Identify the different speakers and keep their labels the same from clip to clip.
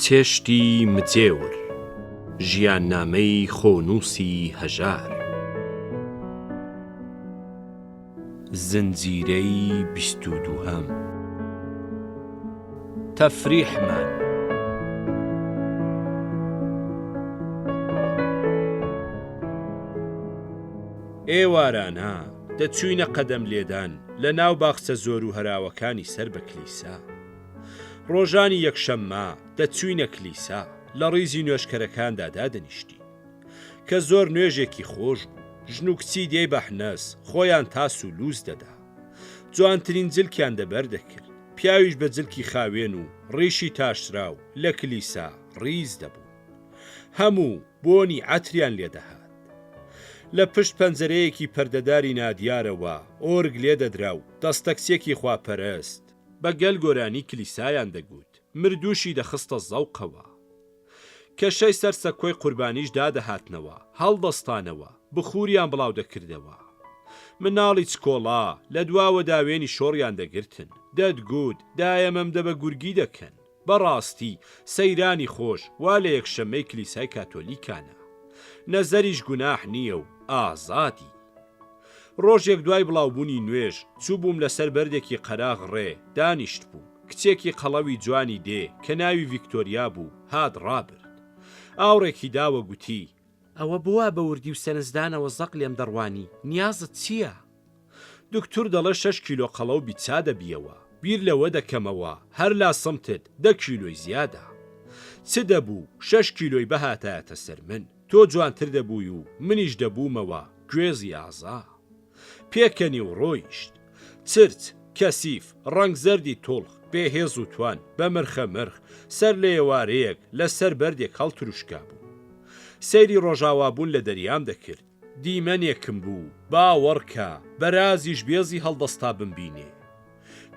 Speaker 1: چێشتی مجێور، ژیاننامەی خۆنووسی هەژار. زنجیرەی 22م. تەفریحمان. ئێوارانە دەچووینە قەدەم لێدان لە ناو باخچە زۆر و هەراوەکانی سەر بە کلیسا. ڕۆژانی یەکشەممە دەچووینە کلیسا، لە ڕیزی نوێژکەرەکاندا دادەنیشتین. کە زۆر نوێژێکی خۆش بوو. ژن و کچی دێی بەحنەس خۆیان تاس و لووس دەدا. جوانترین جلکیان دەبەر دەکرد. پیاویش بە جلکی خاوێن و ڕیشی تاشراو لە کلیسا ڕیز دەبوون. هەموو بۆنی عەتریان لێ دەهات. لە پشت پەنجەرەیەکی پەردەداری نادیارەوە ئۆرگ لێ دەدرا و دەستەکچێکی خواپەرست بە گەل گۆرانی کلیسایان دەگوت، مردووشی دەخستە زەوقەوە. کەشەی سەر سەکۆی قوربانیش دادەهاتنەوە، هەڵدەستانەوە، بخووریان بڵاو دەکردەوە. مناڵی چکۆڵە لە دواوە داوێنی شۆڕیان دەگرتن، دەتگوت دایەمەم دە بە گورگی دەکەن. بە ڕاستی سەیرانی خۆش وا لە یەکشەممەی کلیسای کاتۆلیکانە. نەزەریش گوناح نییە و ئازادی. ڕۆژێک دوای بڵاوبوونی نوێژ، چووبووم لەسەر بەردێکی قەراغ ڕێ دانیشتبووم. کچێکی قەڵەوی جوانی دێ کە ناوی ڤیکتۆریا بوو هات ڕابرد. ئاوڕێکی داوە گوتی. ئەوە بۆ وا بە وردی و سەرنجدانەوە زەق لێم دەڕوانی، نیازت چییە؟ دوکتور دەڵێ شەش کیلۆ قەڵەو بی چا دەبیەوە، بیر لەوە دەکەمەوە هەر لا سمتت دە کیلۆی زیادە. چ دەبوو شەش کیلۆی بهاتایەتە سەر من، تۆ جوانتر دەبووی و منیش دەبوومەوە گوێزی ئازا. پێکەنی و ڕۆیشت. چرچ، کەسیف، ڕەنگ زەردی توڵخ، بێ هێز و توان، بە مرخە مرخ، سەر لە ئێوارەیەک لە سەر بەردێک هەڵتروشکابوو. سەیری ڕۆژاوابوون لە دەریام دەکرد. دیمەنێکم بوو، باوەڕکە، بەرازیش بێزی هەڵدەستا بمبینێ.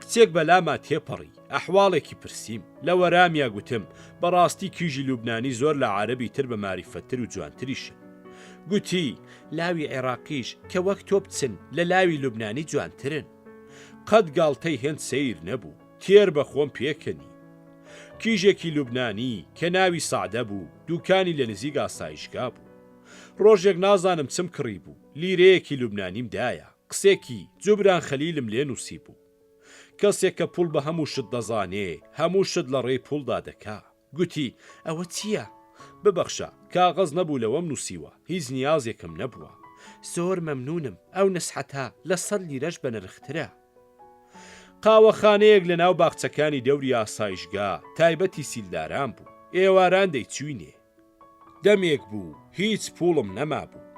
Speaker 1: کچێک بە لاما تێپەڕی، ئەحواڵێکی پرسیم. لە وەرامیا گوتم، بە ڕاستی کیژی لوبنانی زۆر لە عارەبی تر بە ماریفەتتر و جوانتریشن. گوتی، لاوی عێڕاقیش کە وەک تۆ بچن، لە لاوی لوبنانی جوانترن. قەت گاڵتەی هێند سەیر نەبوو. تێر بە خۆم پێکەنیم. کیژێکی لوبنانی کە ناوی سەعدە بوو، دووکانی لە نزیک ئاسایشگا بوو. ڕۆژێک نازانم چم کڕیبوو، لیرەیەکی لوبنانیم دایە، قسێکی، جوبران خەلیلم لێ نووسیبوو. کەسێک کە پووڵ بە هەموو شت دەزانێ، هەموو شت لە ڕێی پووڵدا دەکا. گوتی، ئەوە چییە؟ ببەخشە، کاغەز نەبوو لەوەم نووسیوە، هیچ نیازێکم نەبووە. زۆر مەمنوونم، ئەو نسحەتە لە سەد لیرەش بەنرخترە. قاوەخانەیەک لە ناو باخچەکانی دەوری ئاسایشگا، تایبەتی سیلداران بوو. ئێواران دەیچووینێ. دەمێک بوو هیچ پووڵم نەمابوو.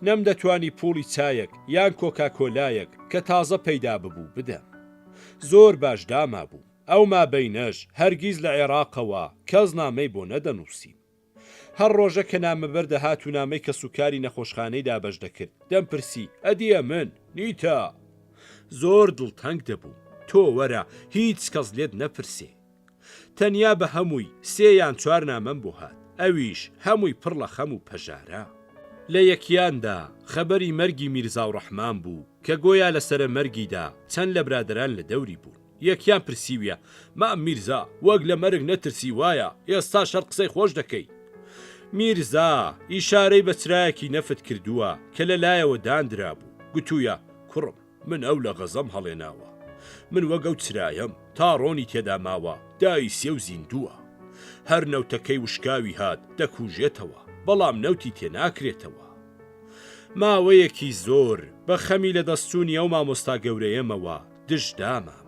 Speaker 1: نەمدەتوانی پووڵی چایەک یان کۆکاکۆلایەک کە تازە پەیدا ببوو بدەم. زۆر باش دامابووم. ئەو مابەینەش هەرگیز لە عێراقەوە کەس نامەی بۆ نەدەنووسیم. هەر ڕۆژە کە نامەبەر دەهات و نامەی کەسوکاری نەخۆشخانەی دابەش دەکرد، دەمپرسی، ئەدی ئەمن؟ نیتە؟ زۆر دڵتەنگ دەبووم. تۆ وەرە هیچ کەس لێت نەپرسێ. تەنیا بە هەمووی سێ یان چوار نامەم بۆ هات، ئەویش هەمووی پڕ لە خەم و پەژارە. لە یەکیاندا خەبەری مەرگی میرزا ڕەحمان بوو کە گۆیا لە سەرە مەرگیدا چەند لە برادەران لە دەوری بوون. یەکیان پرسیویە، مام میرزا وەک لە مەرگ نەترسی وایە ئێستاش هەر قسەی خۆش دەکەی؟ میرزا ئیشارەی بە چرایەکی نەفت کردووە کە لە لایەوە داندرابوو، گوتوویە، کوڕم! من ئەو لە غەزەم هەڵێناوە. من وەک ئەو چرایەم، تا ڕۆنی تێدا ماوە، دایسێ و زیندووە. هەر نەوتەکەی وشکاوی هات، دەکوژێتەوە، بەڵام نەوتی تێ ناکرێتەوە. ماوەیەکی زۆر، بە خەمی لە دەستچوونی ئەو مامۆستا گەورەیەمەوە، دژ دامام.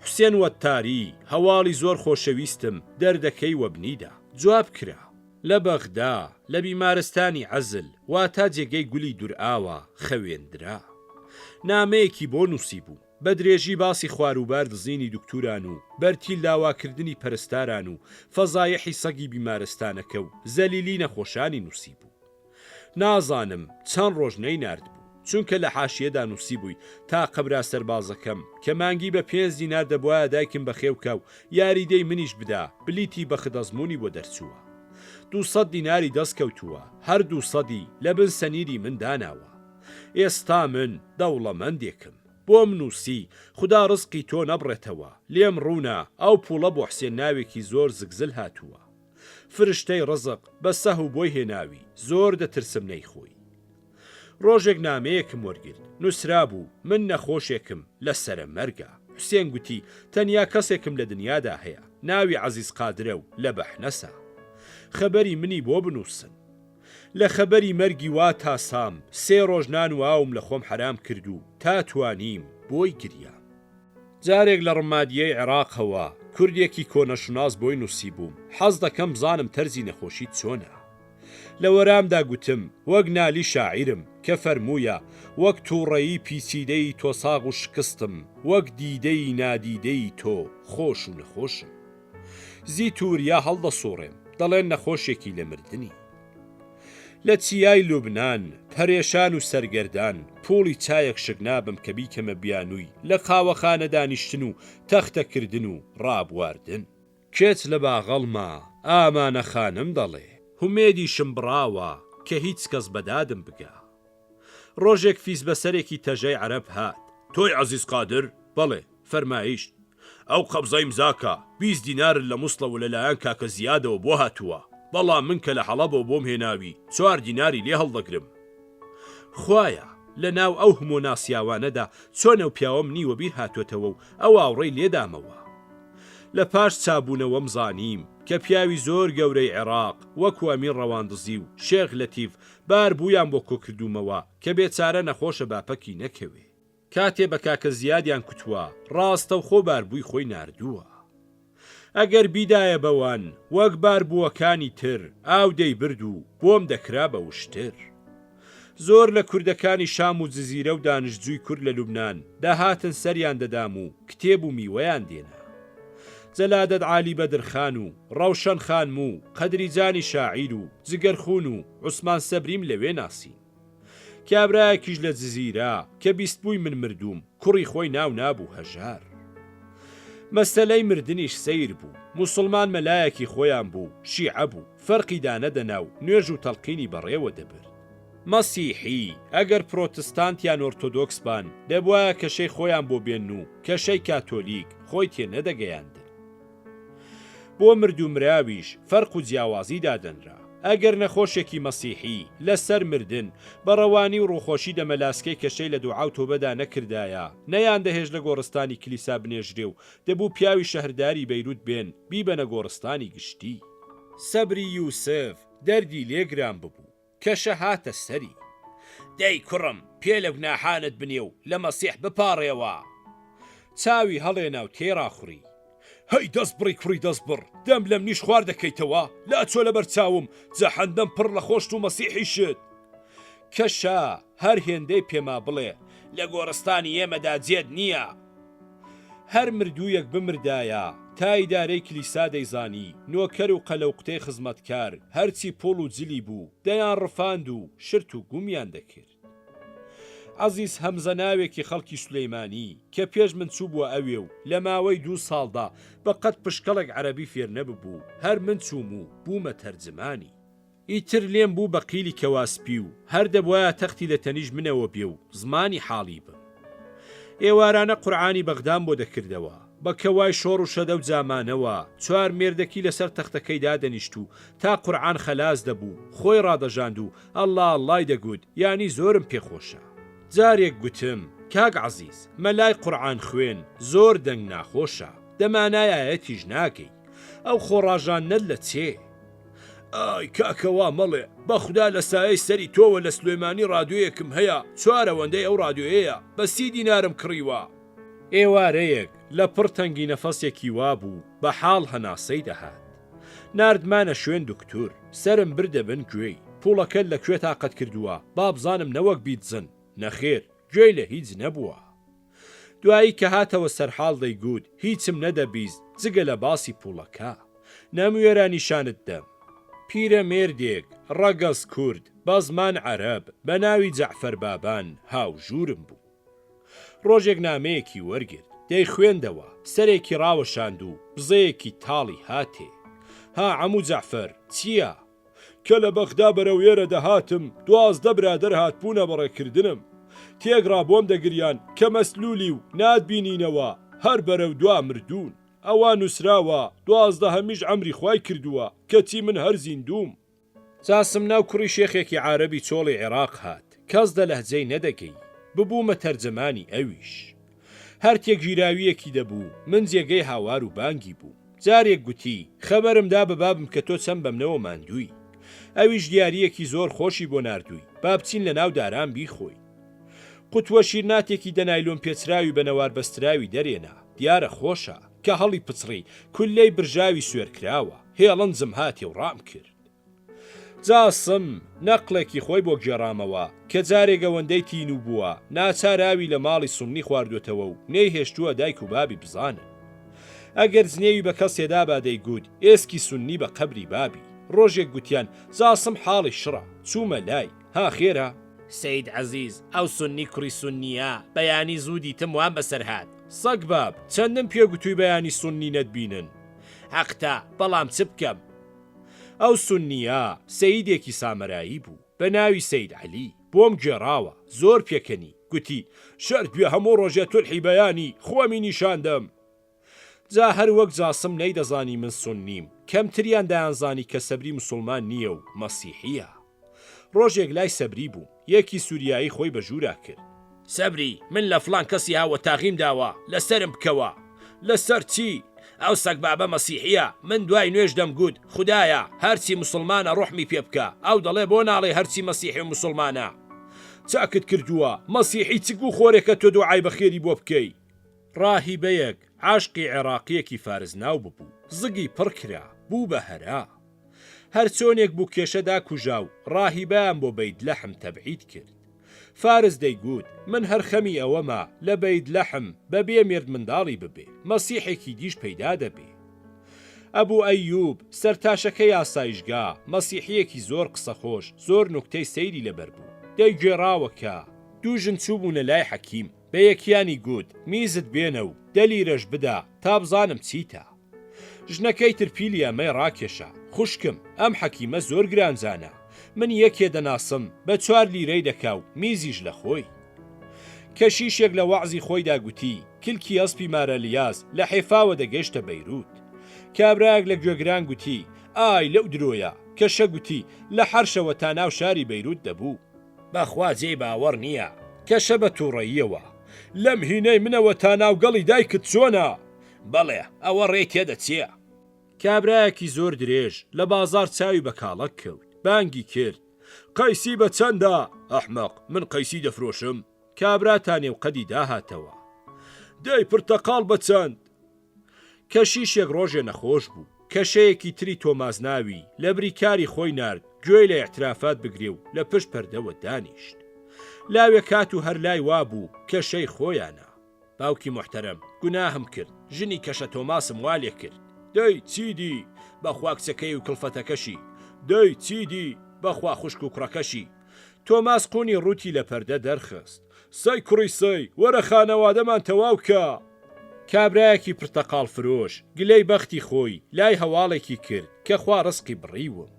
Speaker 1: حوسێن وەتاری، هەواڵی زۆر خۆشەویستم، دەردەکەی وەبنیدا. جواب کرا. لە بەغدا، لە بیمارستانی عەزل، واتا جێگەی گولی دورئاوە، خەوێندرا. نامەیەکی بۆ نووسیبوو. بە درێژی باسی خواروبار دزینی دوکتوران و بەرتیل داواکردنی پەرستاران و فەزایحی سەگی بیمارستانەکە و زەلیلی نەخۆشانی نووسیبوو. نازانم چەند ڕۆژ نەیناردبوو، چونکە لە حاشیەدا نووسیبووی، تاقە برا سەربازەکەم، کە مانگی بە پێنج دینار دەبوایە دایکم بەخێو کا و یاریدەی منیش بدا، بلیتی بەخت ئەزموونی بۆ دەرچووە. دووسەد دیناری دەست کەوتووە، هەر دووسەدی لە بن سەنیری من داناوە. ئێستا من دەوڵەمەندێکم. بۆم نووسی، خودا ڕزقی تۆ نەبڕێتەوە، لێم ڕوونە، ئەو پووڵە بۆ حسێن ناوێکی زۆر زگزل هاتووە. فرشتەی ڕزق بە سەهو بۆی هێناوی، زۆر دەترسم نەیخۆی. ڕۆژێک نامەیەکم وەرگرت، نووسرابوو، من نەخۆشێکم، لە سەرە مەرگا. حوسێن گوتی، تەنیا کەسێکم لە دنیادا هەیە، ناوی عەزیز قادرە و لە بەحنەسە. خەبەری منی بۆ بنووسن. لە خەبەری مەرگی وا تاسام، سێ ڕۆژ نان و ئاوم لە خۆم حەرام کرد و تا توانیم بۆی گریام. جارێک لە ڕمادیەی عێراقەوە کوردێکی کۆنەشوناس بۆی نووسیبووم، حەز دەکەم بزانم تەرزی نەخۆشیت چۆنە؟ لە وەرامدا گوتم، وەک نالی شاعیرم، کە فەرموویە، وەک تووڕەیی پیچیدەی تۆ ساغ و شکستم، وەک دیدەی نادیدەی تۆ خۆش و نەخۆشم. زیت و وریا هەڵدەسووڕێم، دەڵێن نەخۆشێکی لە مردنی. لە چیای لوبنان، پەرێشان و سەرگەردان، پووڵی چایەک شک نابەم کە بیکەمە بیانووی لە قاوەخانە دانیشتن و تەختەکردن و ڕابواردن. کێچ لە باغەڵما، ئامانە خانم دەڵێ. هومێدیشم بڕاوە کە هیچ کەس بە دادم بگا. ڕۆژێک فیزبەسەرێکی تەژەی عەرەب هات. تۆی عەزیز قادر؟ بەڵێ، فەرمایشت. ئەو قەبزە ئیمزا کە، 20 دینارت لە موسڵەوە لە لایەن کاکە زیادەوە بۆ هاتووە، بەڵام من کە لە حەڵەبەوە بۆم هێناوی، چوار دیناری لێ هەڵدەگرم. خوایە، لە ناو ئەو هەموو ناسیاوانەدا چۆن ئەو پیاوە منی وەبیر هاتۆتەوە و ئەو ئاوڕەی لێدامەوە؟ لە پاش چابوونەوەم زانیم کە پیاوی زۆر گەورەی عێڕاق وەکو ئەمیر ڕەواندزی و شێخ لەتیف بار بوویان بۆ کۆکردوومەوە کە بێچارە نەخۆشە با پەکی نەکەوێ. کاتێ بە کاکە زیادیان کوتووە ڕاستەوخۆ باربووی خۆی ناردووە. ئەگەر بیدایە بەوان وەک باربووەکانی تر ئاو دەیبرد و بۆم دەکرا بە وشتر. زۆر لە کوردەکانی شام و جزیرە و دانشجووی کورد لە لوبنان دەهاتن سەریان دەدام و کتێب و میوەیان دێنا. جەلادەت عالی بەدرخان و ڕەوشەن خانم و قەدریجانی شاعیر و جگەرخوون و عوسمان سەبریم لەوێ ناسین. کابرایەکیش لە جزیرە کە بیستبووی من مردووم کوڕی خۆی ناو نابوو هەژار. مەسەلەی مردنیش سەیر بوو، موسڵمان مەلایەکی خۆیان بوو، شیعە بوو، فەرقی دانەدەنا و نوێژ و تەڵقینی بەڕێوە دەبرد. مەسیحی، ئەگەر پرۆتستانت یان ئۆرتۆدۆکس بان، دەبوایە کەشەی خۆیان بۆ بێنن و کەشەی کاتۆلیک خۆی تێ نەدەگەیاندن. بۆ مردوو مراویش فەرق و جیاوازی دادەنرا. ئەگەر نەخۆشێکی مەسیحی، لە سەر مردن، بە ڕەوانی و ڕووخۆشی دەمەلاسکەی کەشەی لە دوعا و تۆبەدا نەکردایە، نەیاندەهێشت لە گۆڕستانی کلیسا بنێژرێ و دەبوو پیاوی شەهرداری بەیروت بێن بیبەنە گۆڕستانی گشتی. سەبری یوسف دەردی لێ گران ببوو. کەشە هاتە سەری. دەی کوڕم پێ لە گوناحانت بنێ و لە مەسیح بپاڕێوە. چاوی هەڵێنا و تێی ڕاخوڕی. هەی دەستبڕی کوڕی دەستبڕ، دەم لەمنیش خوار دەکەیتەوە؟ لاچۆ لەبەر چاوم، جەحەندەم پڕ لە خۆشت و مەسیحیشت. کەشە هەر هێندەی پێما بڵێ، لە گۆڕستانی ئێمەدا جێت نییە. هەر مردوویەک بمردایە، تا ئیدارەی کلیسا دەیزانی، نۆکەر و قەلەوقوتەی خزمەتکار، هەرچی پووڵ و جلی بوو، دەیانڕفاند و شرت و گومیان دەکرد. عەزیز هەمزە ناوێکی خەڵکی سولەیمانی، کە پێش من چووبووە ئەوێ و لە ماوەی دوو ساڵدا بە قەد پشکەڵێک عەرەبی فێر نەببوو، هەر من چووم و بوومە تەرجمانی. ئیتر لێم بوو بە قیلی کەوا سپی و هەر دەبوایە تەختی لە تەنیشت منەوە بێ و زمانی حاڵی بم. ئێوارانە قورعانی بەغدام بۆ دەکردەوە. بە کەوای شۆڕ و شەدە و جامانەوە، چوار مێردەکی لەسەر تەختەکەی دادەنیشت و تا قورعان خەلاس دەبوو، خۆی ڕادەژاند و ئەڵڵا ئەڵڵای دەگوت، یانی زۆرم پێ خۆشە. جارێک گوتم، کاک عەزیز، مەلای قورعان خوێن زۆر دەنگ ناخۆشە، دە مانای ئایەتیش ناگەی. ئەو خۆڕاژاندنەت لە چێ؟ ئای کاکە وا مەڵێ، بەخودا لە سایەی سەری تۆوە لە سلێمانی ڕادیۆیەکم هەیە چوار ئەوەندەی ئەو ڕادیۆیەیە، بە سی دینارم کڕیوە. ئێوارەیەک لە پڕ تەنگی نەفەسێکی وا بوو بە حاڵ هەناسەی دەهات. ناردمانە شوێن دوکتور، سەرم بردە بن گوێی، پووڵەکەت لە کوێ تاقەت کردووە، با بزانم نەوەک بیدزن، نەخێر، گوێی لە هیچ نەبووە. دوایی کە هاتەوە سەرحاڵ دەیگوت هیچم نەدەبیست جگە لە باسی پوڵەکە. نەموێرا نیشانت دەم. پیرە مێردێک، ڕەگەز کورد، بە زمان عەرەب، بە ناوی جەعفەر بابان هاوژوورم بوو. ڕۆژێک نامەیەکی وەرگرت. دەیخوێندەوە. سەرێکی ڕاوەشاند و بزەیەکی تاڵی هاتێ. ها عەموو جەعفەر، چییە؟ کە لە بەغدا بەرەو ئێرە دەهاتم، 12 برادەر هاتبوونە بەڕێکردنم. تێکڕا بۆم دەگریان کە مەسلوولی و ناتبینینەوە، هەر بەرەو دوا مردوون. ئەوە نووسراوە، دوازدەهەمیش عەمری خوای کردووە، کەچی من هەر زیندووم. جاسم ناو کوڕی شێخێکی عارەبی چۆڵی عێراق هات، کەس دە لەهجەی نەدەگەی، ببوومە تەرجەمانی ئەویش. هەر تێکگیراوییەکی دەبوو، من جێگەی هاوار و بانگی بووم. جارێک گوتی، خەبەرم دا بە بابم کە تۆ چەند بەمنەوە ماندووی. ئەویش دیارییەکی زۆر خۆشی بۆ ناردووی، با بچین لە ناو داران بیخۆین. قوتووە شیرناتێکی دە نایلۆن پێچراوی بە نەوار بەستراوی دەرێنا، دیارە خۆشە، کە هەڵی پچڕی، کوللەی برژاوی سوێرکراوە، هێڵنجم هاتێ و ڕام کرد. جاسم، نەقڵێکی خۆی بۆ گێڕامەوە، کە جارێک ئەوەندەی تینوو بووە، ناچار ئاوی لە ماڵی سوننی خواردۆتەوە و نەیهێشتووە دایک و بابی بزانن. ئەگەر جنێوی بە کەسێ دابا دەیگوت، ئێسکی سوننی بە قەبری بابی. ڕۆژێک گوتیان، جاسم حاڵی شڕە، چوومە لای، ها خێرە؟ سەید عەزیز، ئەو سوننی کوڕی سوننییە، بەیانی زوو دیتم وام بەسەر هات. سەگ باب، چەندم پێ گوتووی بەیانی سوننی نەتبینن. حەقتە، بەڵام چ بکەم؟ ئەو سوننییە سەیدێکی سامەرایی بوو، بە ناوی سەید عەلی، بۆم گێڕاوە، زۆر پێکەنی، گوتی، شەرت بێ هەموو ڕۆژێ تولحی بەیانی خۆمی نیشان دەم. جا هەر وەک جاسم نەیدەزانی من سوننیم، کەمتریان دەیانزانی کە سەبری موسوڵمان نییە و مەسیحییە. ڕۆژێک لای سەبری بووم، یەکی سوریایی خۆی بە ژوورا کرد. سەبری، من لە فڵان کەسی هاوەتاغیم داوە، لە سەرم بکەوە. لە سەر چی؟ ئەو سەگبابە مەسیحییە، من دوای نوێژ دەمگوت، خودایە، هەرچی موسڵمانە ڕوحمی پێ بکە، ئەو دەڵێ بۆ ناڵێی هەرچی مەسیحی و موسڵمانە؟ چاکت کردووە، مەسیحی چ گووخۆرێکە تۆ دوعای بەخێری بۆ بکەی؟ ڕاهیبەیەک عاشقی عێڕاقییەکی فارسناو ببوو، زگی پڕ کرا، بوو بە هەرا. هەرچۆنێک بوو کێشە داکوژا و ڕاهیبەیان بۆ بەیت لەحم تەبعید کرد. فارس دەیگوت، من هەر خەمی ئەوەمە لە بەیت لەحم بە بێ مێرد منداڵی ببێ، مەسیحێکی دیش پەیدا دەبێ. ئەبوو ئەیوب، سەرتاشەکەی ئاسایشگا، مەسیحییەکی زۆر قسەخۆش، زۆر نوکتەی سەیری لەبەر بوو. دەیگێڕاوە کە، دوو ژن چووبوونە لای حەکیم، بە یەکیانی گوت، میزت بێنە و دە لیرەش بدە تا بزانم چیتە. ژنەکەی تر پیلی ئەمەی ڕاکێشا، خوشکم، ئەم حەکیمە زۆر گرانجانە، من یەکێ دەناسم بە چوار لیرەی دەکا و میزیش لە خۆی. کەشیشێک لە وەعزی خۆیدا گوتی، کلکی ئەسپی مارەلیاس لە حێفاوە دەگەشتە بەیروت. کابرایەک لە گوێگران گوتی، ئای لەو درۆیە! کەشە گوتی، لە حەرشەوە تا ناو شاری بەیروت دەبوو. بەخوا جێی باوەڕ نییە. کەشە بە تووڕەییەوە، لەم هینەی منەوە تا ناوگەڵی دایکت چۆنە؟ بەڵێ، ئەوە ڕێی تێدەچێ. کابرایەکی زۆر درێژ لە بازاڕ چاوی بە کاڵەک کەوت، بانگی کرد، قەیسی بە چەندە؟ ئەحمەق، من قەیسی دەفرۆشم. کابرا تا نێوقەدی داهاتەوە. دەی پرتەقاڵ بە چەند؟ کەشیشێک ڕۆژێ نەخۆش بوو، کەشەیەکی تری تۆماس ناوی لە بریکاری خۆی نارد گوێی لە ئیعترافات بگرێ و لە پشت پەردەوە دانیشت. لاوێک هات و هەر لای وابوو کەشەی خۆیانە. باوکی موحتەرەم، گوناهم کرد، ژنی کەشە تۆماسم وا لێ کرد. دەی چی دی؟ بەخوا کچەکەی و کڵفەتەکەشی. دەی چی دی؟ بەخوا خوشک و کوڕەکەشی. تۆماس قوونی ڕووتی لە پەردە دەرخست. سەی کوڕی سەی، وەرە خانەوادەمان تەواو کە! کابرایەکی پرتەقاڵ فرۆش، گلەی بەختی خۆی، لای هەواڵێکی کرد، کە خوا ڕزقی بڕیوم.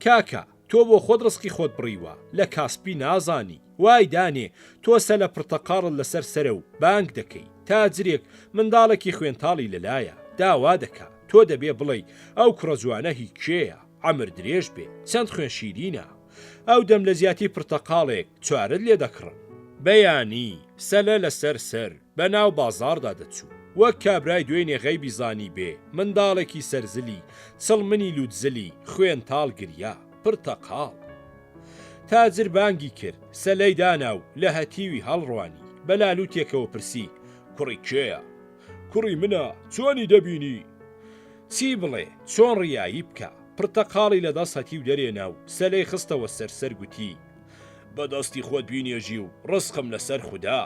Speaker 1: کاکە، تۆ بۆ خۆت ڕزقی خۆت بڕیوە، لە کاسپی نازانی. وای دانێ، تۆ سەلە پرتەقاڵت لەسەر سەرە و بانگ دەکەی. تاجرێک، منداڵێکی خوێنتاڵی لەلایە، داوا دەکا. تۆ دەبێ بڵێی، ئەو کوڕە جوانە هی کێیە؟ عەمر درێژ بێ، چەند خوێن شیرینە. ئەو دەم لە جیاتی پرتەقاڵێک، چوارت لێ دەکڕم. بەیانی، سەلە لە سەر سەر، بە ناو بازاڕدا دەچوو. وەک کابرای دوێنێ غەیبی زانیبێ، منداڵێکی سەرزلی، چڵمنی لووتزلی، خوێن تاڵ گریا. پرتەقاڵ. تاجر بانگی کرد، سەلەی دانا و لە هەتیوی هەڵڕوانی. بە لالووتێکەوە پرسی، کوڕی کێیە؟ کوڕی منە، چۆنی دەبینی؟ چی بڵێ، چۆن ڕیایی بکا؟ پرتەقاڵی لە دەست هەتیو دەرێنا و سەلەی خستەوە سەر سەر گوتی، بە دەستی خۆت بینێژی و ڕزقم لە سەر خودا.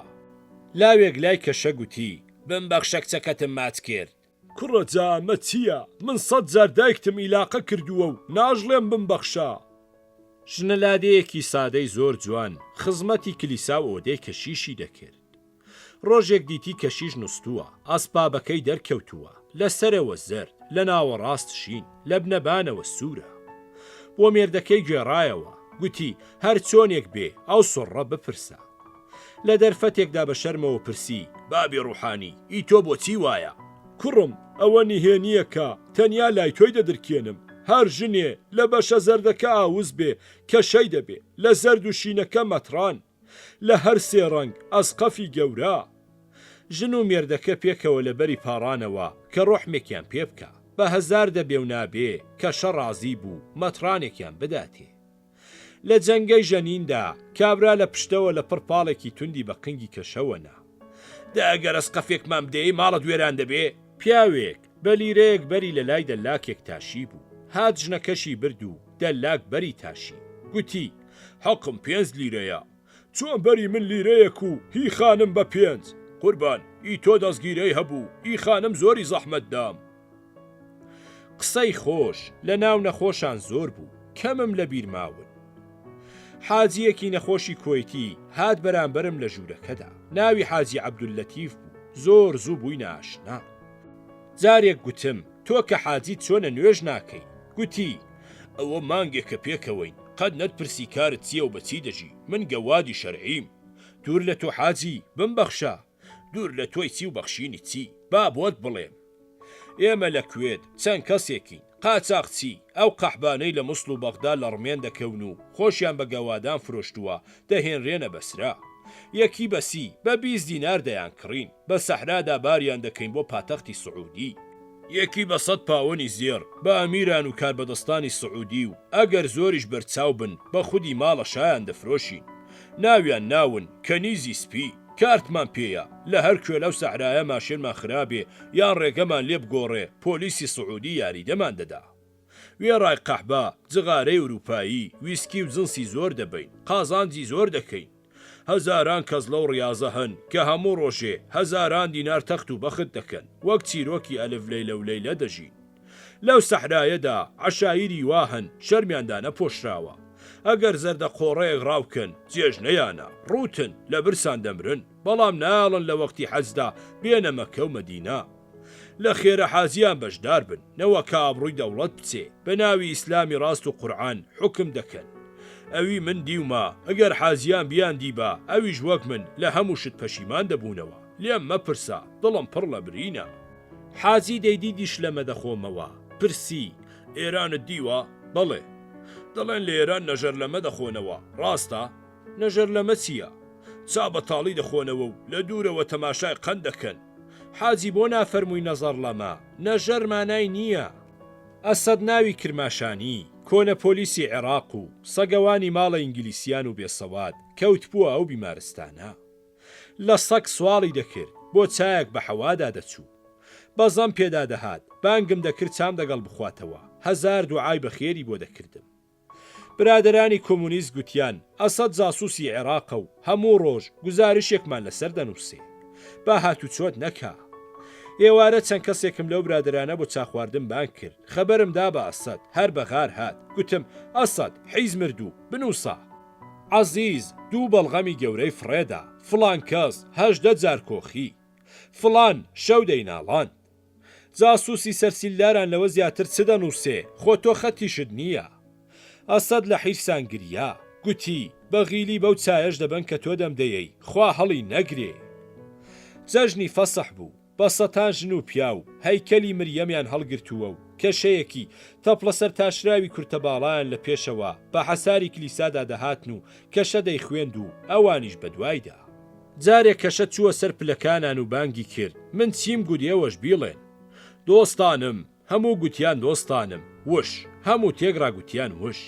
Speaker 1: لاوێک لای کەشە گوتی، بمبەخشە کچەکەتم ماچ کرد. کوڕە جا ئەمە چییە؟ من سەت جار دایکتم ئیلاقە کردووە و ناژڵێم بمبەخشە. ژنە لادێیەکی سادەی زۆر جوان خزمەتی کلیسا و ئۆدەی کەشیشی دەکرد. ڕۆژێک دیتی کەشیش نوستووە، ئەسپابەکەی دەرکەوتووە، لە سەرەوە زەرد، لە ناوەڕاست شین، لە بنەبانەوە سوورە. بۆ مێردەکەی گێڕایەوە، گوتی، هەر چۆنێک بێ، ئەو سڕە بپرسە. لە دەرفەتێکدا بە شەرمەوە پرسی، بابی ڕوحانی، ئی تۆ بۆچی وایە؟ کوڕم، ئەوە نهێنییەکە، تەنیا لای تۆی دەدرکێنم. هەر ژنێ لە بەشە زەردەکە ئاوس بێ، کەشەی دەبێ، لە زەرد و شینەکە مەتڕان. لە هەر سێ ڕەنگ، ئەسقەفی گەورە. ژن و مێردەکە پێکەوە لە بەری پاڕانەوە کە ڕوحمێکیان پێ بکا. بە هەزار دەبێ و نابێ، کەشە ڕازی بوو، مەتڕانێکیان بداتێ. لە جەنگەی ژەنیندا، کابرا لە پشتەوە لە پڕ پاڵێکی توندی بە قنگی کەشەوە نا. دە ئەگەر ئەسقەفێکمان بدەیەی ماڵت وێران دەبێ؟ پیاوێک، بە لیرەیەک بەری لە لای دەلاکێک تاشیبوو. هات ژنەکەشی برد و دەلاک بەری تاشی. گوتی، حەقم پێنج لیرەیە. چۆن بەری من لیرەیەک و هی خانم بە پێنج؟ قوربان، ئی تۆ دەستگیرەی هەبوو، ئی خانم زۆری زەحمەت دام. قسەی خۆش لە ناو نەخۆشان زۆر بوو، کەمم لە بیر ماون. حاجییەکی نەخۆشی کۆیتی هات بەرامبەرم لە ژوورەکەدا. ناوی حاجی عەبدوللەتیف بوو، زۆر زوو بووینە ئاشنا. جارێک گوتم، تۆ کە حاجیت چۆنە نوێژ ناکەی؟ گوتی، ئەوە مانگێکە پێکەوەین، قەت نەتپرسی کارت چییە و بە چی دەژی، من گەوادی شەرعیم. دوور لە تۆ حاجی، بمبەخشە. دوور لە تۆی چی و بەخشینی چی؟ با بۆت بڵێم. ئێمە لە کوێت چەند کەسێکین، قاچاخچی، ئەو قەحبانەی لە موسڵ و بەغدا لە ڕمێن دەکەون و خۆشیان بە گەوادان فرۆشتووە، دەهێنرێنە بەسرە. یەکی بە سی، بە 20 دینار دەیانکڕین، بە سەحرادا باریان دەکەین بۆ پاتەختی سعودی. یەکی بە سەد پاوەنی زێڕ، بە ئەمیران و کاربەدەستانی سعودی و ئەگەر زۆریش بەرچاو بن، بە خودی ماڵە شایان دەفرۆشین. ناویان ناون، کەنیزی سپی. کارتمان پێیە، لە هەر کوێ لەو سەحرایە ماشێنمان خرابێ یان ڕێگەمان لێ بگۆڕێ، پۆلیسی سعودی یاریدەمان دەدا. وێڕای قەحبە، جغارەی ئوروپایی، ویسکی و جنسی زۆر دەبەین، قازانجی زۆر دەکەین. هەزاران کەس لەو ڕیازە هەن کە هەموو ڕۆژێ هەزاران دینار تەخت و بەخت دەکەن، وەک چیرۆکی ئەلف لەیلە و لەیلە دەژین. لەو سەحرایەدا عەشایری وا هەن شەرمیان دانەپۆشراوە. ئەگەر زەردە قۆڕەیەک ڕاوکەن جێژنەیانە، ڕووتن، لە برسان دەمرن، بەڵام نایەڵن لە وەختی حەجدا بێنە مەککە و مەدینە. لە خێرە حاجیان بەشدار بن، نەوەکا ئابڕووی دەوڵەت بچێ، بە ناوی ئیسلامی ڕاست و قورعان حوکم دەکەن. ئەوی من دیومە، ئەگەر حاجیان بیاندیبا، ئەویش وەک من لە هەموو شت پەشیمان دەبوونەوە. لێم مەپرسە، دڵم پڕ لە برینە. حاجی دەیدی دیشلەمە دەخۆمەوە، پرسی، ئێرانت دیوە؟ بەڵێ. دەڵێن لە ئێران نەژەرلەمە دەخۆنەوە، ڕاستە؟ نەژەرلەمە چییە؟ چا بە تاڵی دەخۆنەوە و لە دوورەوە تەماشای قەند دەکەن. حاجی بۆ نافەرمووی نەزەڕلەمە؟ نەژەر مانای نییە. ئەسەد ناوی کرماشانی، کۆنە پۆلیسی عێڕاق و سەگەوانی ماڵە ئینگلیسیان و بێسەواد کەوتبووە ئەو بیمارستانە. لە سەگ سواڵی دەکرد، بۆ چایەک بە حەوادا دەچوو. بەزەم پێدا دەهات، بانگم دەکرد چام دەگەڵ بخواتەوە، هەزار دوعای بەخێری بۆ دەکردم. برادەرانی کۆمۆنیست گوتیان ئەسەد جاسوسی عێراقە و هەموو ڕۆژ گوزارشێکمان لەسەر دەنووسێ. با هاتوچۆت نەکا. ئێوارە چەند کەسێکم لەو برادەرانە بۆ چاخواردن بانگ کرد. خەبەرم دا بە ئەسەد، هەر بە غار هات. گوتم، ئەسەد، حیز مردوو، بنووسە. عەزیز دوو بەڵغەمی گەورەی فڕێدا، فڵان کەس 18 جار کۆخی. فڵان شەو دەیناڵاند. جاسوسی سەرسیلداران لەوە زیاتر چ دەنووسێ، خۆ تۆ خەتیشت نییە. ئەسەد لە حیرسان گریا. گوتی، بەغیلی بەو چایەش دەبەن کە تۆ دەمدەیەی، خوا هەڵی نەگرێ. جەژنی فەسح بوو. بە سەتان ژن و پیاو، هەیکەلی مریەمیان هەڵگرتووە و کەشەیەکی تەپڵە سەرتاشراوی کورتەباڵایان لە پێشەوە بە حەساری کلیسادا دەهاتن و کەشە دەیخوێند و ئەوانیش بە دوایدا. جارێ کەشە چووە سەر پلەکانان و بانگی کرد، من چیم گوت ئێوەش بیڵێن. دۆستانم، هەموو گوتیان دۆستانم، وش، هەموو تێکڕا گوتیان وش.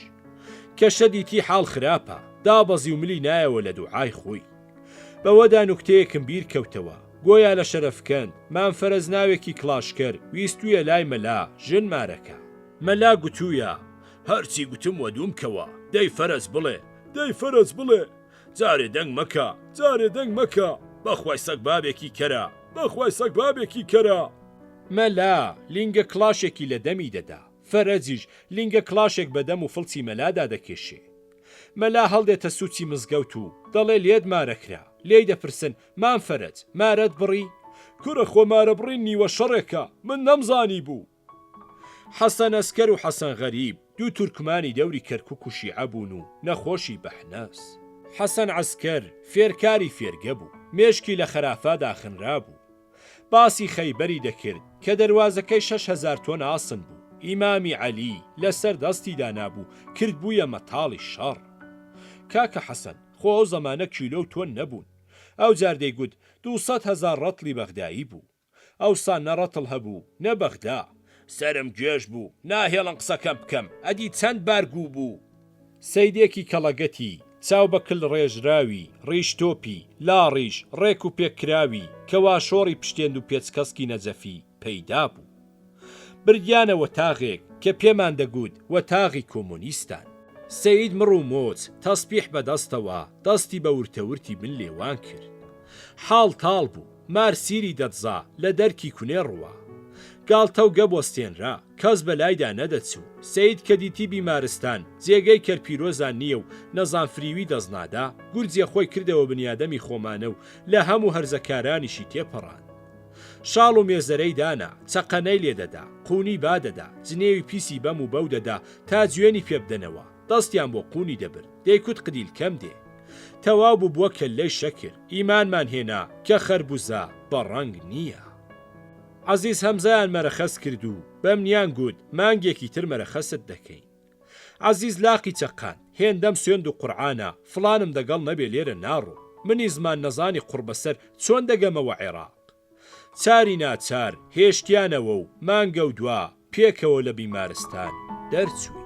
Speaker 1: کەشە دیتی حاڵ خراپە، دابەزی و ملی نایەوە لە دوعای خۆی. بەوەدا نوکتەیەکم بیر کەوتەوە، گۆیا لە شەرەفکەند، مام فەرەج ناوێکی کڵاشکەر، ویستوویە لای مەلا، ژن مارەکا. مەلا گوتوویە، هەرچی گوتم وەدووم کەوە، دەی فەرەج بڵێ، دەی فەرەج بڵێ، جارێ دەنگ مەکە، جارێ دەنگ مەکە، بەخوای سەگبابێکی کەرە، بەخوای سەگبابێکی کەرە. مەلا، لینگە کڵاشێکی لە دەمی دەدا، فەرەجیش، لینگە کڵاشێک بە دەم و فڵچی مەلادا دەکێشێ. مەلا هەڵدێتە سوچی مزگەوت و دەڵێ لێت مارە کرا، لێی دەپرسن، مام فەرەج، مارەت بڕی؟ کورە خۆ مارەبڕین نیوە شەڕێکە، من نەمزانیبوو. حەسەن ئەسکەر و حەسەن غەریب دوو تورکمانی دەوری کەرکوک و شیعە بوون و نەخۆشی بەحنەس. حەسەن عەسکەر فێرکاری فێرگە بوو، مێشکی لە خەرافادا خنرابوو. باسی خەیبەری دەکرد کە دەروازەکەی 6000 تۆن ئاسن بوو، ئیمامی عەلی لە سەر دەستی دانابوو، کردبوویە مەتاڵی شەڕ. کاکە حەسەن، خۆ ئەو زەمانە کیلۆ و تۆن نەبوون. ئەوجار دەیگوت 200 هەزار ڕەتڵی بەغدایی بوو. ئەوسا نە ڕەتڵ هەبوو نە بەغدا. سەرم گێژ بوو، ناهێڵن قسەکەم بکەم، ئەدی چەند بار گوو بوو؟ سەیدێکی کەڵەگەتی، چاو بە کل ڕێژراوی، ڕیش تۆپی، لاڕیش، ڕێک و پێک کراوی، کە واشۆڕی پشتێند و پێچکەسکی نەجەفی پەیدا بوو. بردیانە وەتاغێک کە پێمان دەگوت وەتاغی کۆمۆنیستان. سەید مڕ و مۆچ، تەسپیح بە دەستەوە، دەستی بە ورتەورتی بن لێوان کرد. حاڵ تاڵ بوو. مار سیری دەدزا، لە دەرکی کونێ ڕوا. گاڵتە و گەپ وەستێنرا، کەس بە لایدا نەدەچوو. سەید کە دیتی بیمارستان جێگەی کەرپیرۆزان نییە و نەزان فریوی دەست نادا، گورجێ خۆی کردەوە بنیادەمی خۆمانە و لە هەموو هەرزەکارانیشی تێپەڕاند. شاڵ و مێزەرەی دانا، چەقەنەی لێ دەدا، قوونی با دەدا، جنێوی پیسی بەم و بەو دەدا تا جوێنی پێ بدەنەوە. دەستیان بۆ قوونی دەبرد، دەیکوت قدیلکەم دێ. تەواو ببووە کەللەی شەکر، ئیمانمان هێنا کە خەربوزە بە ڕەنگ نییە. عەزیز هەمزەیان مەرەخەس کرد و بەمنیان گوت مانگێکی تر مەرەخەست دەکەین. عەزیز لاقی چەقاند، هێندەم سوێند و قورعانە، فڵانم دەگەڵ نەبێ لێرە ناڕۆم. منی زمان نەزانی قوڕبەسەر چۆن دەگەمەوە عێراق؟ چاری ناچار هێشتیانەوە و مانگەودوا پێکەوە لە بیمارستان دەرچووین.